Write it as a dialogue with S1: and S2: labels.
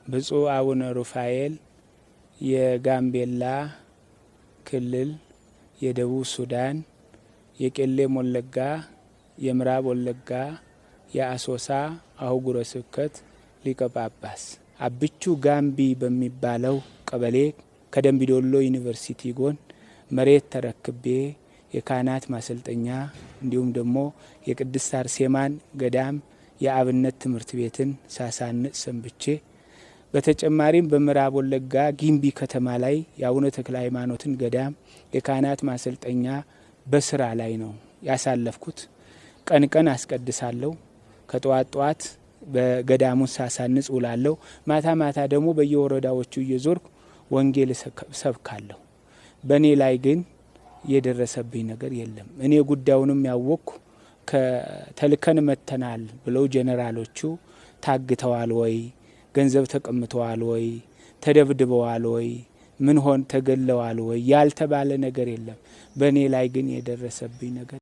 S1: ብፁዕ አቡነ ሩፋኤል የጋምቤላ ክልል፣ የደቡብ ሱዳን፣ የቄለም ወለጋ፣ የምዕራብ ወለጋ፣ የአሶሳ አህጉረ ስብከት ሊቀ ጳጳስ፣ አብቹ ጋምቢ በሚባለው ቀበሌ ከደምቢዶሎ ዩኒቨርሲቲ ጎን መሬት ተረክቤ የካህናት ማሰልጠኛ እንዲሁም ደግሞ የቅድስት አርሴማን ገዳም የአብነት ትምህርት ቤትን ሳሳንጽ ሰንብቼ፣ በተጨማሪም በምዕራብ ወለጋ ጊምቢ ከተማ ላይ የአቡነ ተክለ ሃይማኖትን ገዳም የካህናት ማሰልጠኛ በስራ ላይ ነው ያሳለፍኩት። ቀን ቀን አስቀድሳለሁ። ከጠዋት ጠዋት በገዳሙን ሳሳንጽ ውላለሁ። ማታ ማታ ደግሞ በየወረዳዎቹ እየዞርኩ ወንጌል ሰብካለሁ። በእኔ ላይ ግን የደረሰብኝ ነገር የለም። እኔ ጉዳዩንም ያወቅኩ ከተልከን መጥተናል ብለው ጀነራሎቹ ታግተዋል ወይ፣ ገንዘብ ተቀምተዋል ወይ፣ ተደብድበዋል ወይ፣ ምን ሆን ተገለዋል ወይ ያልተባለ ነገር የለም። በእኔ ላይ ግን የደረሰብኝ ነገር